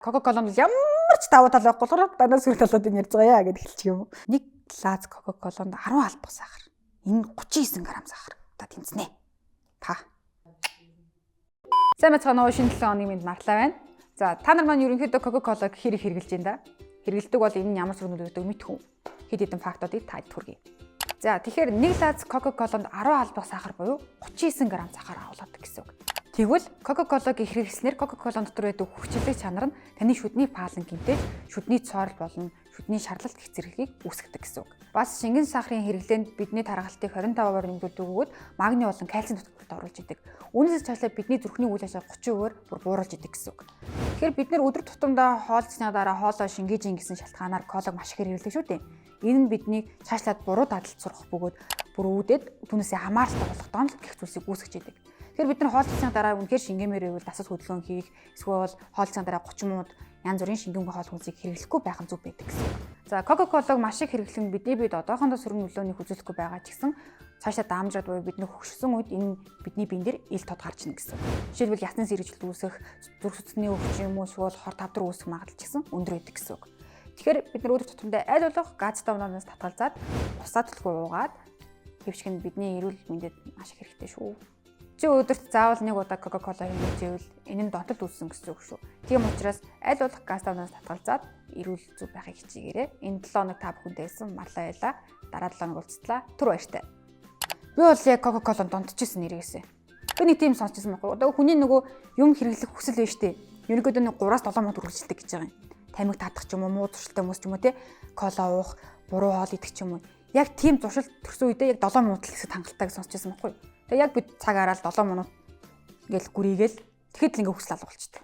Coca-Cola нь ямар ч давуу тал байхгүй болохоор дандаа сөрөг талуудыг ярьж байгаа яа гэд эхэлчих юм. Нэг лаз Coca-Cola-нд 10 албах сахар. Энэ 39 г сахар. Одоо тэнцнэ. Та. Сайн байцгаана уу, шинэ 7 хоногийн мэнд Марлаа байна. За, та нар маань ерөнхийдөө Coca-Cola-г хэр их хэрэглэж байна да? Хэрэглэдэг бол энэ нь ямар сөрөг нөлөөлдөг мэдэх үү? Хэд хэдэн фактуудыг таад хүргэе. За, тэгэхээр нэг лаз Coca-Cola-нд 10 албах сахар буюу 39 г сахар агуулдаг гэсэн үг. Тэгвэл Coca-Cola-г их хэрэглэснээр Coca-Cola дотор байдаг хүчилэг чанар нь таны шүдний паалан гэмтээж, шүдний цоорол болон шүдний шарлалт гэх зэргийг үүсгэдэг гэсэн үг. Бас шингэн сахарын хэрэглээнд бидний тархалтыг 25%-аар нэмэгдүүлдэг бөгөөд магний болон кальцийн дутагдалд оруулж идэг. Үүнээс цаашлаад бидний зүрхний үйл ажиллагаа 30%-аар бүр бууруулж идэг гэсэн үг. Тэгэхээр бид нар өдөр тутамдаа хоол идсний дараа хоолоо шингээж ийн гэсэн шалтгаанаар колаг маш ихээр хэрэглэдэг шүү дээ. Энэ нь биднийг цаашлаад буруу дадалд сурах бөгөөд бүр үүдээд түүнээсээ хамааралтай болох донтолт гэх зүйлсийг үүсгэж идэг. Тэгэхээр бид нар хоол идсний дараа үнэхээр шингээмээр байвал дасгал хөдөлгөөн хийх, эсвэл хоол идсний дараа 30 минут янз бүрийн шингэнгүй хоол хүнсийг хэрэглэхгүй байх нь зөв байдаг гэсэн. За, Coca-Cola-г маш их хэрэглэх нь бидний биед одоохондоо сөрөг нөлөөний үзүүлэхгүй байгаа ч гэсэн цаашдаа даамжраад буюу бидний хөгшсөн үед энэ бидний биен дээр ил тод гарч ирнэ гэсэн. Жишээлбэл, ясны сэргэжлэлт үүсэх, зүрх судасны өвчин юм уу эсвэл хор тавдар үүсэх магадлал ч гэсэн өндөр байдаг гэсэн үг. Тэгэхээр бид нар өдөр тутамдаа аль болох газтай юмнаас татгалзаад, усаа түлхүү уугаад хэвших нь бидний эрүүл мэндэд маш их хэрэгтэй шүү. Чи өдөрт заавал нэг удаа Coca-Cola хэрэглэж байвал энэ нь донтолт үүссэн гэсэн үг шүү. Тийм учраас аль болох газтай юмнаас татгалзаад эрүүл зөв байхыг хичээгээрэй. Энэ 7 хоног та бүхэндээ байсан Марлаа байла. Дараа 7 хоног уулзтлаа. Түр баяртай. Би бол яг Coca-Cola донтчихсэн нэрээсээ. Би нэг тийм сонсчихсан байхгүй. Одоо хүний нөгөө юм хэрэглэх хүсэл байна штэ. Ерөнхийдөө нэг 3-аас 7 минут үргэлжилдэг гэж байгаа юм. Тамхи татах ч юм уу, муу зуршилтай хүмүүс ч юм уу те, кола уух, буруу хоол идэх ч юм уу. Яг тийм зуршил төрсөн үедээ яг 7 минут л хэсэг хангалттай гэж сонсчихсан байхгүй. Тэгээ яг би цаг хараад 7 минут ингээл гүрийгээл тэгэхэд л ингээ хүсэл алга болчдөг.